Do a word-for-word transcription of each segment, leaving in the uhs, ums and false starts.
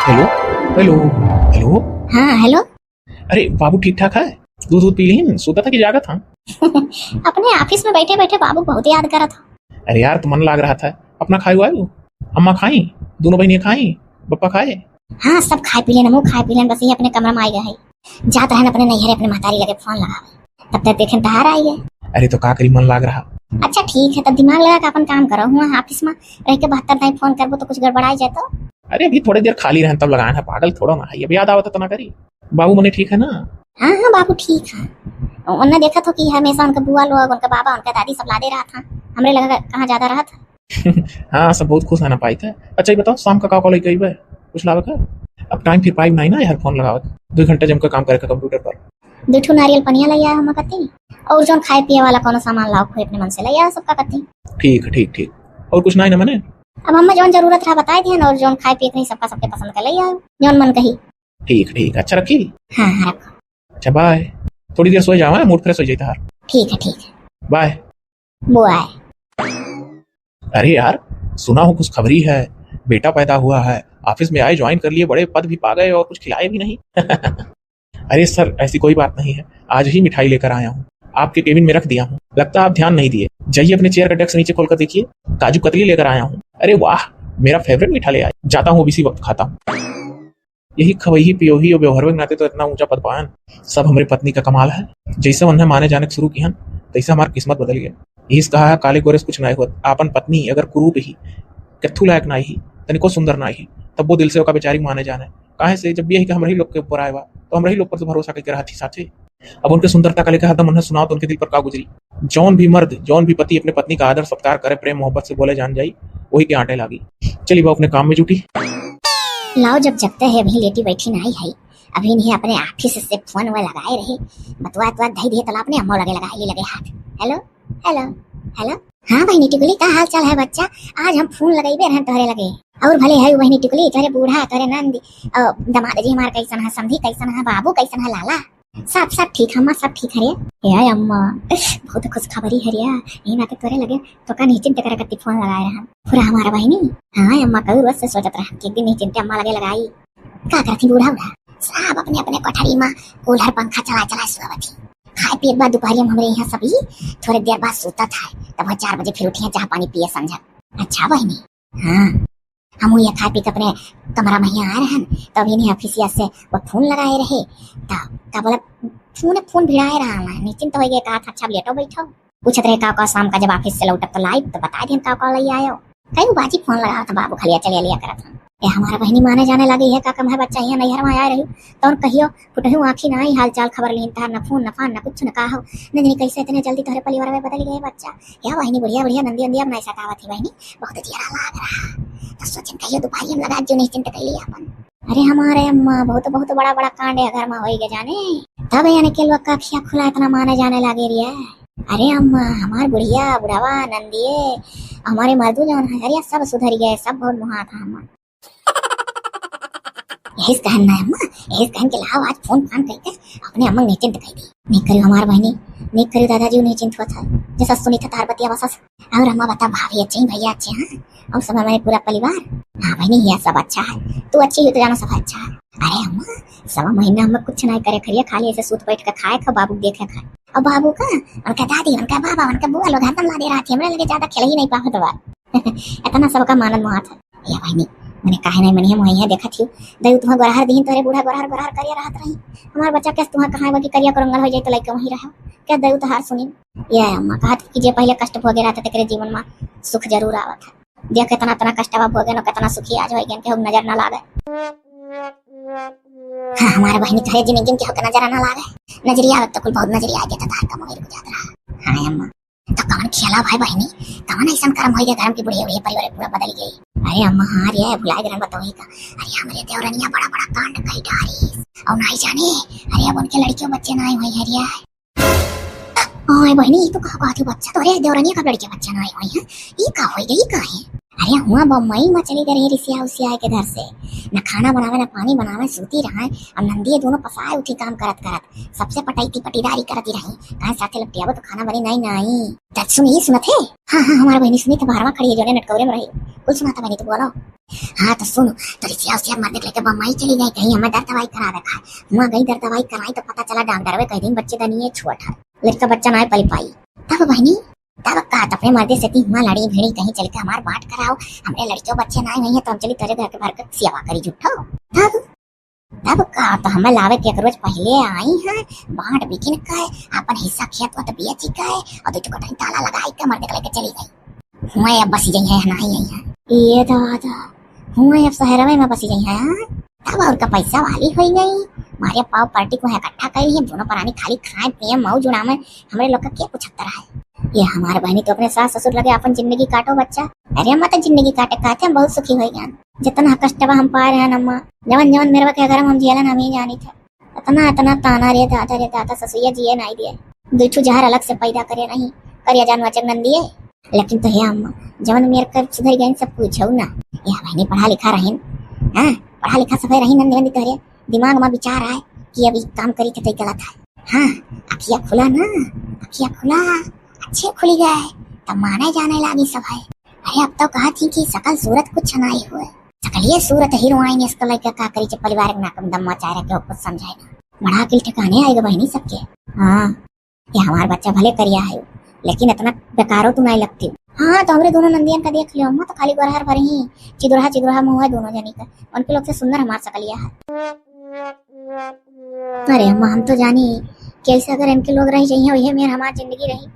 हेलो, हेलो, हेलो। हाँ, हेलो। अरे, बाबू ठीक ठाक है? दूध, दूध पी लीन? सोता था कि जागत था? अपने office में बैठे बैठे बाबू बहुत याद करत था। अरे यार, तो मन लाग रहा था। अपना खाए हुआ है वो? अम्मा खाई, दोनों बहनियाँ खाई, पप्पा खाए? हाँ, सब खाए पी लेन, हमहू खाए पी लेन, बस ये अपने कमरा में आए गए है। जात रहन अपने नैहरे, अपने महतारी लगे फोन लगावे, तब तक देखेन तहार आई है। अरे तो का करी, मन लाग रहा। अच्छा ठीक है, तब दिमाग लगा के अपन काम करो, हुआ office में रह के बहत्तर दाई फोन करबो तो कुछ गड़बड़ाई जाए तो। अरे अभी थोड़े देर खाली रहन तब लगान है, पागल थोड़ो ना है, अभी याद आवत तो ना करी। बाबू मने ठीक है ना? हाँ हाँ, बाबू ठीक है। उन्हें देखा तो कि हमेशा उनका बुआ लोग, उनका बाबा, उनका दादी सब लादे रहा था, हमरे लगा कहाँ ज्यादा रहा था। हाँ, सब बहुत खुश है ना पाई थे। अच्छा, ये बताओ, शाम का का कॉलेज गई बे? कुछ लावे का? अब टाइम फिर पाइब नहीं ना यार, फोन लगावत। दो घंटा जम के काम करे का कंप्यूटर पर। दो ठो नारियल पनिया ले आया हम कती, और जौन खाए पिए वाला कोनो सामान लाओ, कोई अपने मन से ले आया सबका कती। ठीक, ठीक, ठीक। और कुछ नहीं ना मने? अब हमें जौन जरूरत रहा बताए दिहन, और जौन खाए पिए के रही सबका सबके पसंद का ले आयो, जौन मन कही। ठीक, ठीक। अच्छा रखी? हाँ, हाँ, रखो। अच्छा, बाय। थोड़ी देर सो जावा, मूड फ्रेश हो जाता है। ठीक है, ठीक है। बाय। बुआ है। अरे यार, सुना हूँ खुशखबरी है, बेटा पैदा हुआ है, office में आए, join कर लिए, बड़े पद भी पा गए और कुछ खिलाए भी नहीं। अरे सर, ऐसी कोई बात नहीं है, आज ही मिठाई लेकर आया हूँ, आपके केबिन में रख दिया हूँ, लगता है आप ध्यान नहीं दिए। जाइए अपने चेयर का डेस्क नीचे खोल कर देखिए, काजू कतली लेकर आया हूँ। अरे वाह, मेरा फेवरेट मीठा ले आए, जाता हूँ, अब इसी वक्त खाता हूँ। यही खवैही पियोही और व्यवहार के नाते तो इतना ऊंचा पद पायन। सब हमरे पत्नी का कमाल है। जैसे उन्हें माने जाने के शुरू किहन, तैसे हमार किस्मत बदल गया। यही से कहा है, काले गोरे से कुछ नहीं होत। आपन पत्नी अगर कुरूप ही, कत्थू लायक नहीं ही, तनिको सुंदर नहीं ही, तब वो दिल से ओका बेचारी माने जाने। काहे से जब ये है कि हमरे ही लोग के ऊपर आए बा, तो हमरे ही लोग पर तो भरोसा करके रहत ही साथे। अब उनके सुंदरता का लेकर हरदम उन्हें सुनाओ तो उनके दिल पर का गुजरी। जौन भी मर्द, जौन भी पति अपने पत्नी का आदर सत्कार करे, प्रेम मोहब्बत से बोले जान जाई, वही के आटे लागी। चली बा अपने काम में जुटी। लाओ, जब जगते है अभी लेटी बैठी नहीं है, अभी नहीं अपने office से फोन वा लगाए रहे, बतवा बतवा धई दिए तला अपने अम्मा लगे लगाए ली लगे हाथ। हेलो, हेलो, हेलो। हाँ बहनी टिकुली, का हाल चाल है बच्चा? आज हम फोन लगइबे रहन तोहरे लगे। और भले है बहनी टिकुली, तोहरे बूढ़ा, तोहरे नंद, अ, दामाद जी हमार कैसन है, समधी कैसन है, बाबू कैसन है, लाला? सब, सब ठीक, अम्मा, सब ठीक हरे। ए अम्मा, बहुत खुशखबरी हरिया। यही नाते तोरे लगे, तो का निश्चिंत करे कत्ती फोन लगाए रहन। पूरा हमारा बहिनी। हाँ अम्मा, कई रोज से सोचत रहन कि एक दिन निश्चिंत अम्मा लगे लगाई। का करती बूढ़ा उढ़ा? सब अपने अपने कोठरी में कूलर पंखा चला चला सोवत ही। खाए पिए के बाद दोपहरिया में हमरे यहाँ सभी थोड़े देर बाद सोता था, तब वह चार बजे फिर उठिया, चाह पानी पिए समझा। अच्छा बहिनी, हाँ, हम ये खा पी के अपने कमरा में ही आए रहन, तब इन्हें ऑफिसिया से वो फोन लगाए रहे, त का बोला, फोन, फोन भिड़ाए रहा है, निश्चिंत हो गए, कहा था, "अच्छा, अब लेटो बैठो।" पूछत रहे, "का, का शाम का जब ऑफिस से लौटब तो लाइब, तो बता दिहन का, का ले आयो।" कई बाजी फोन लगावत बाबू खलिया चलिया लिया करत हन। ए, हमारा बहिनी माने जाने लगी है, का कम है बच्चा, यहाँ नैहर में आए रही, तौन कहियो, फुटहु आँखी ना आई, हाल चाल खबर लिहिन तहार, न फोन, न फान, न कुछ, न का हो, न जानी कैसे इतने जल्दी तोहरे परिवार में बदल गए बच्चा। या बहिनी, बुढ़िया, बुढ़िया, नंदी, नंदी, अब नहीं सतावत ही बहिनी, बहुत जियरा लाग रहा। तो सोचन कहियो दोपहरिया में लगा जो निश्चिंत कैली अपन। अरे हमारे अम्मा, बहुत, बहुत बड़ा, बड़ा कांड है घर में होई गए जाने। तब यानी के लोग का अखिया खुला इतना माने जाने लागे रिया। अरे अम्मा, हमार बुढ़िया, बुढ़वा, नंदिये, हमारे मर्दू जौन है, अरे सब सुधर गए, सब बहुत मुहा था हमार। यही से कहन ना अम्मा, यही से कहन के लाओ आज फोन फान करके अपने अम्मा निश्चिंत कर दी। नहीं करियो हमार बहिनी, नहीं करियो दादाजी, निश्चिंत हुआ था। जैसा सुनी था तार बतिया बसा। और अम्मा बता, भाभी अच्छे ही, भैया अच्छे हैं, और सब हमारे पूरा परिवार? हाँ बहिनी, यह सब अच्छा है, तू अच्छी हो तो जानो सब अच्छा है। अरे अम्मा, सवा महीना हम कुछ नहीं करे खरिया, खाली ऐसे सूत बैठ के खाए खा, बाबू के देखे खा। और बाबू का, उनका दादी, उनका बाबा, उनका बुआ लोग हरदम ला दे रहा थी, हमरे लगे ज्यादा खेल ही नहीं पावत बा। इतना सबका मानत मुहात है। या बहिनी, मने काहे नहीं मनिया मुहैया देखत हियो। दयू तुहा गोरहर दिहिन, तोरे बूढ़ा गोरहर, गोरहर करिया रहत रही। हमार बच्चा कैसे तुहा कहाँ बा कि करिया करंगल हो जाए तो लइका वहीं रहो। क्या दयू तोहार सुनिन? या अम्मा कहत कि जे पहले कष्ट भोगे रहत तेकरे जीवन में सुख जरूर आवत है। देख कितना, इतना कष्टवा भोगे न, कितना सुखी आज होई गन के हम नजर ना लागे। हाँ, हमारे बहिनी तोरे जिंदगी में केहू के नजर ना लागे। नजरिया आवत तो कुल बहुत नजरिया आगे तो तार का मगर बुझात रहा। हाँ अम्मा। तो कौन खेला भाई बहिनी, कौन ऐसा कर्म होई गया घर में कि बुढ़िया, बुढ़िया परिवार पूरा बदल गई? अरे अम्मा, हाँ रे, भुला गए बताओ ही का। अरे हमरे देवरनिया बड़ा बड़ा कांड कई डारी। और नहीं जाने, अरे अब उनके लड़कियों बच्चे ना आए हुए हैं रे। ओए बहिनी, ई तो का कहत हूँ बच्चा, तोरे देवरनिया का लड़के बच्चा ना आए हुए हैं, ई का होई गई, का है? अरे हुआ बम्बई में चली गई रही रिसिया उसिया के घर से, न खाना बनावे न पानी बनावे, सूती रहे। अब नंदिये दोनों पसाए उठी काम करत करत, सबसे पटैती पटीदारी करती रही, काहे साथे लपटियाबो तो खाना बनी नहीं नहीं। तब सुन, ये सुनत है? हाँ हाँ, हमार बहिनी सुनी तो बाहरवा खड़ी है, जोने नटकौरे में रही, कुल सुनाता बहिनी तो बोलो। हाँ तो सुन, तो रिसिया उसिया मर्दे लेके बम्बई चली गई, कहीं हमें दर्द दवाई करावे खाए। हुआ गई दर्द दवाई कराई तो पता चला डॉक्टर वे कह दिन बच्चे दनिये छोट है, लड़का बच्चा ना पल पाई। तब बहिनी, तब का, तो अपने मर्दे से ती हुआ लड़ी भिड़ी कहीं चल के हमार बांट कराओ, हमरे लड़कियों बच्चे ना हुई है तो हम चली तेरे घर के भर के सेवा करी झूठो। तब तब का, तो हमें लावे के एक रोज पहले आई है, बांट बिकिन के अपन हिस्सा खेत वत बेची के और दो टुकड़ा ताला लगाई के मर्दे के लेके चली गई। हुआ अब बसी गई है, नहीं आई है। ये दादा, हुआ अब शहरवे में बसी गई है, हाँ? तब और का पैसा वाली हो गई, मारे पाव पार्टी को इकट्ठा कर ली, दोनों परानी खाली खाए पिए मौज उड़ावे, हमरे लोग का क्या कुछ अख्तर है? ये हमारे बहनी तो अपने सास ससुर लगे अपन जिंदगी काटो बच्चा। अरे अम्मा, तो जिंदगी काटे काटे हम बहुत सुखी हो गए, जितना कष्टवा हम पा रहे हैं अम्मा, जवन जवन मेरवा के घर में हम जियलन हम ही जानी थे। इतना इतना ताना रे दादा रे दादा, ससुइया जिए नहीं दिए। दो ठो जहर अलग से पैदा करे रही, करिया जानवा चंदन दिए। लेकिन तो हे अम्मा, जवन मेर कर सुधर गए सब पूछो ना। ये बहनी पढ़ा लिखा रहीन, हाँ, पढ़ा लिखा सफाई रही नंदी नंदी तोहरे दिमाग में विचार आए कि अब ई काम करी तो गलत है। हाँ, अखिया खुला ना, अखिया खुला, अच्छे खुली गए, तब माने जाने लागी सब है। अरे अब तो कहा थी कि सकल सूरत कुछ नहीं हुए, सकलिए सूरत हीरोइन इसको लेकर का करी, जब परिवार के नाकम दम मचाए रखे हो, कुछ समझाए ना। बड़ा अकिल ठिकाने आएगा बहनी सबके। हाँ, ये हमार बच्चा भले करिया है, लेकिन इतना बेकारो तू नहीं लगती। हाँ, तो हमरे दोनों नंदियन का देख लियो अम्मा, तो खाली गोरहर भर ही, चिदुरहा चिदुरहा मुँह है दोनों जनी का। उनके लोग से सुंदर हमार सकलिया है। अरे अम्मा, हम तो जानी कि ऐसे अगर इनके लोग रह जाइए, वही मेर हमार जिंदगी रही,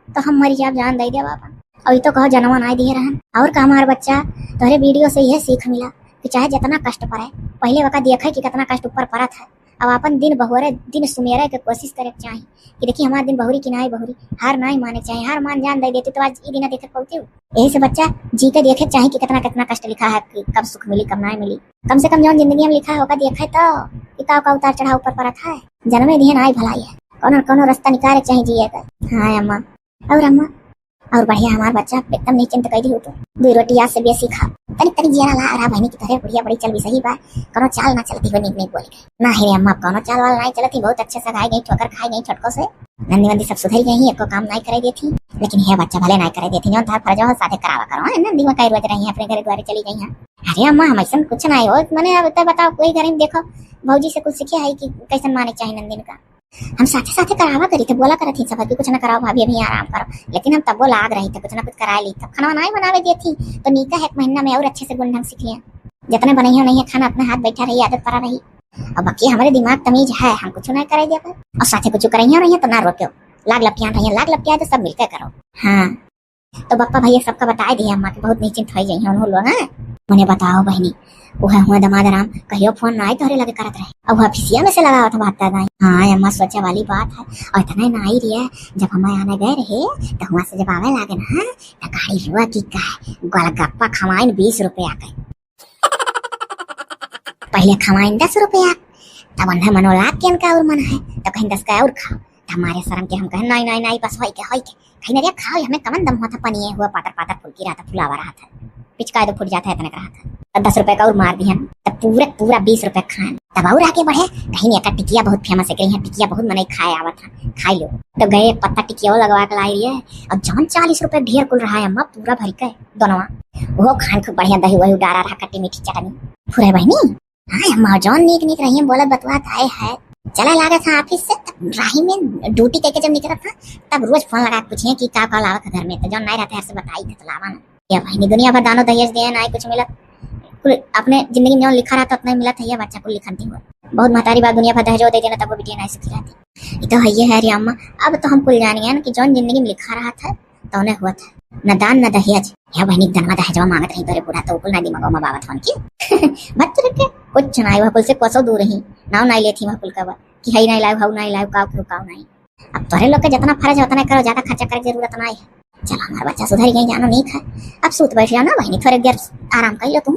तो हम मरी जाब, जान दे देब आपन। और ये तो कहो जनवा ना दिए रहन। और का हमार बच्चा, तोहरे वीडियो से यह सीख मिला कि चाहे जितना कष्ट पड़े, पहले वका देखे कि कितना कष्ट ऊपर पड़त है। अब अपन दिन बहुरे दिन सुमेरे के कोशिश करे के चाही कि देखी हमार दिन बहुरी कि नाई बहुरी। हार नाई माने के चाही, हार मान जान दे देती तो आज ई दिन देखे पौती। यही से बच्चा जी के देखे के चाही कि कितना कितना कष्ट लिखा है, कि कब सुख मिली कब नाई मिली। कम से कम जौन जिंदगी में लिखा है ओका देखे तो कि का का उतार चढ़ाव ऊपर पड़त है। जन्मे दिहन आई भलाई है, कौनो कौनो रास्ता निकाले के चाही जिए का। हाँ अम्मा। और अम्मा, और बढ़िया हमार बच्चा एकदम निश्चिंत कह दी हो तो। दो रोटी आज से बेसी खा। तनी तनी जिया ला रहा बहनी की तरह बुढ़िया बड़ी चल भी सही बा। कोनो चाल ना चलती हो नीक नीक बोल के। ना हे रे अम्मा, अब कोनो चाल वाल नहीं चलती, बहुत अच्छे से खाए गई, ठोकर खाए गई छोटको से। नंदी वंदी सब सुधर गई, एको काम नहीं करे देती, लेकिन हे बच्चा भले नहीं करे देती, जौन तार फर्ज हो साथे करावा करो। हाँ, नंदी में कई रोज रही है, अपने घर द्वारे चली गई है। अरे अम्मा, हम ऐसा कुछ नहीं हो, मैंने अब तो बताओ कोई घर में देखो भौजी से कुछ सीखे है कि कैसन माने के चाही नंदिन का। हम साथे साथे करावा करी थे, बोला करत ही सब कि कुछ ना कराओ भाभी, अभी आराम करो, लेकिन हम तबो लाग रही थे कुछ ना कुछ कराए ली। तब खाना बनाए बनावे दिए थी तो नीका है, एक महीना में और अच्छे से गुण ढंग सीख लिया। जितने बनइया नहीं है खाना अपने हाथ बैठा रही, आदत पड़ा रही। अब बाकी हमारे दिमाग तमीज है, हम कुछ ना करे दिया और साथे कुछ करइया नहीं है तो ना रोक्यो, लाग लपियान रही, लाग लपिया तो सब मिलकर करो। हाँ, तो बप्पा भैया सबका बताए दिए अम्मा के बहुत निश्चिंत हो जाइए उन्हों लोग। हाँ, मने बताओ बहनी, वह हुआ दमाद राम कहियो फोन ना आई तोहरे लगे करत रहे, अब वह फिसिया में से लगावत बात कर रही। हाँ अम्मा, सोचे वाली बात है। और इतना ना आई रही है, जब हम आने गए रहे तो वहाँ से जब आवे लागे ना तो गाड़ी रुआ की कहे गोलगप्पा खवाइन बीस रुपया के। पहले खवाइन दस रुपया, तब उन्हें मनो लाग के इनका और मन है तो कहीं दस का और खाओ। तो हमारे शर्म के हम कहे नहीं नहीं नहीं, बस होई के होई के। कहीं ना रे खाओ, हमें कमन दम हुआ था, पनिए हुआ पातर पातर फुलकी रहा था, फुलावा रहा था, पिचका दो फूट जाता है इतने का रहा था। तब दस रुपए का और मार दिया, तब पूरे पूरा बीस रुपए खान। तब और आगे बढ़े, कहीं नहीं का टिकिया बहुत फेमस है, कहीं टिकिया बहुत मनई खाए आवा था, खाई लो। तो गए एक पत्ता टिकिया लगवा के लाई रही है, और जौन चालीस रुपए ढेर कुल रहा है अम्मा, पूरा भर के दोनों वो खान खूब बढ़िया दही वही डारा रहा, खट्टी मीठी चटनी। फुरे बहनी, हाँ अम्मा, जौन नीक नीक रही बोलत बतुआत आए है। चला लागत है ऑफिस से, तब राही में ड्यूटी करके जब निकलत था तब रोज फोन लगा के पूछिए कि का का लावत है घर में, तो जौन नहीं रहते हर से बताई थे तो लावा ना। या बहनी दुनिया भर दानो दहेज दे ना कुछ मिलत, कुल अपने जिंदगी में जौन लिखा रहता उतना ही मिलत है, ये बच्चा कुल लिखन थी हुआ। बहुत महतारी बात दुनिया भर दहेजो दे देना तब वो बिटिया नहीं सुखी रहती। ये तो है ये है रे अम्मा, अब तो हम कुल जानिए ना कि जौन जिंदगी में लिखा रहा था तौने हुआ था, न दान न दहेज। या बहनी दनवा दहेजवा मांगत रही तोरे बूढ़ा, तो कुल ना दिमागो में बावत होन की। भत रे के कुछ नाई, वह कुल से कोसो दूर ही, नाव नाई लेती वह कुल का बा कि हई नाई लाव, हऊ नाई लाव, काव के काव नाई। अब तोरे लोग के जितना फर्ज है उतना करो, ज्यादा खर्चा करे के जरूरत नाई है। चलो हमार बच्चा सुधर गई, जानो नीक है। अब सूत बैठ जाओ ना बहनी, थोड़े देर आराम कर लो तुम।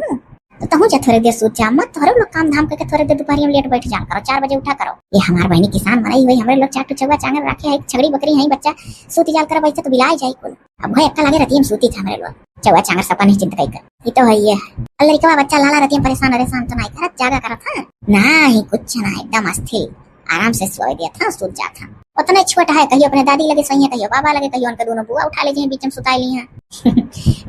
तो तहूँ जा थोरे देर सूत जा, मत तोहरे लोग काम धाम करके थोरे देर दुपहरिया में लेट बैठ जान करो, चार बजे उठा करो। ये हमार बहिनी किसान मनई हुई, हमरे लोग चार ठो चौवा चांगर रखे है, एक छगड़ी बकरी है बच्चा, सूत जाल करो, वैसे तो बिलाए जाई कुल। अब वह एक्का लगे रतिया में सूती था हमरे लोग, चौवा चांगर सबका निश्चिंत कई कर। ये तो है ये। अल्लाह रिकवा बच्चा लाला रतिया में परेशान वरेशान तो नहीं करत, जागा करत, हाँ? नहीं, कुछ ना, एकदम अस्थिर। आराम से सोए देत हाँ, सूत जात हाँ। उतने छोट है, कहियो अपने दादी लगे सोइहे, कहियो बाबा लगे, कहियो उनके दोनों बुआ उठा ले जाए, बीच में सुताई ली हैं।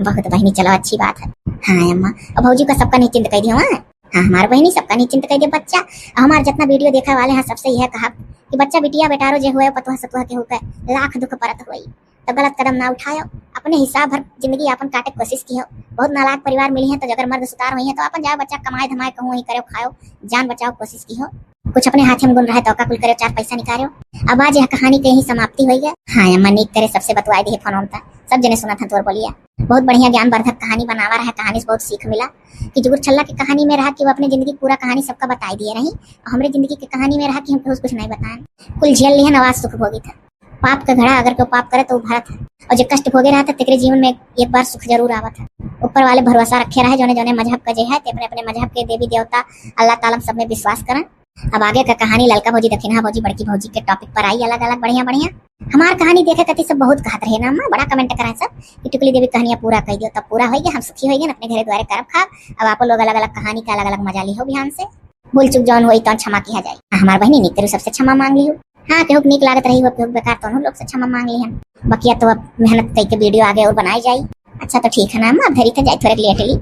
बहुत बहिनी, चलो अच्छी बात है। हाँ अम्मा, अब भौजी का सबका निश्चिंत कह दियो, हाँ? हाँ, हमार बहिनी सबका निश्चिंत कह दियो बच्चा। हमार जितना वीडियो देखा वाले हैं सबसे यह कहा कि बच्चा बिटिया बेटारो जे हुए पतुआ सतुआ के होकर लाख दुख परत हुई, तो गलत कदम ना उठायो। अपने हिसाब भर जिंदगी आपन काटे के कोशिश किहो। बहुत नालायक परिवार मिली है तो अगर मर्द सुतार हुई है तो अपन जाओ बच्चा कमाए धमाए कहूँ वहीं करो खाओ, जान बचाओ कोशिश किहो। कुछ अपने हाथे में गुण रहे तो का कुल करे चार पैसा निकालो। अब आज यह कहानी के ही समाप्ति हुई है। हाँ अम्मा नीक करे सबसे बतवाए दिए फोन होता, सब जने सुना था तोर बोलिया। बहुत बढ़िया ज्ञानवर्धक कहानी बनावा रहा, कहानी से बहुत सीख मिला कि जुगुर छल्ला की कहानी में रहा कि वो अपने जिंदगी पूरा कहानी सबका बताई दिए रही, और हमरे जिंदगी की कहानी में रहा कि हम कुछ कुछ नहीं बताएं। कुल झेल लिहन आवाज सुख भोगी था। पाप का घड़ा अगर कोई पाप करे तो वो भरत है, और जो कष्ट भोगे रहा था तेरे जीवन में एक बार सुख जरूर आवत है। ऊपर वाले भरोसा रखे रहे, जोने जोने मजहब का जे है ते अपने अपने मजहब के देवी देवता अल्लाह ताला सब में विश्वास करें। अब आगे का कहानी ललका भौजी दखिनहा भौजी बड़की भौजी के टॉपिक पर आई अलग अलग बढ़िया बढ़िया। हमार कहानी देखे कती सब बहुत कहत रहे ना अम्मा, बड़ा कमेंट कराए सब कि टुकली देवी कहानियां पूरा कह दियो, तब पूरा होइगे, हम सुखी होइगे, अपने घरे द्वारे करब खाब। अब आपो लोग अलग अलग कहानी का अलग अलग मजा लिहो ध्यान से। भूल चूक जौन होई तौन क्षमा किया जाए। हाँ, हमार बहिनी नीक तेरू सबसे क्षमा मांग लिहो। हाँ, केहू के नीक लागत रही हो, केहू के बेकार, तौनो लोग से क्षमा मांग लिहन। बकिया तो अब मेहनत कई के वीडियो आगे और बनाई जाई। अच्छा तो ठीक है ना अम्मा, अब धरी थे जाए थोड़े लेट ली।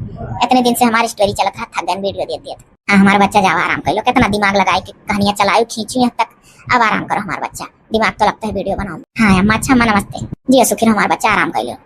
इतने दिन से हमारी स्टोरी चलत रहा, थक गए वीडियो देत देत। हाँ, हमार बच्चा जाओ आराम कर लो, कितना दिमाग लगाए के कहानियां चलाओ खींचू यहाँ तक। अब आराम करो हमार बच्चा, दिमाग तो लगता है वीडियो बनाओ। हाँ अम्मा, अच्छा अम्मा नमस्ते। जियो सुखी रहो हमार बच्चा, आराम कर लो।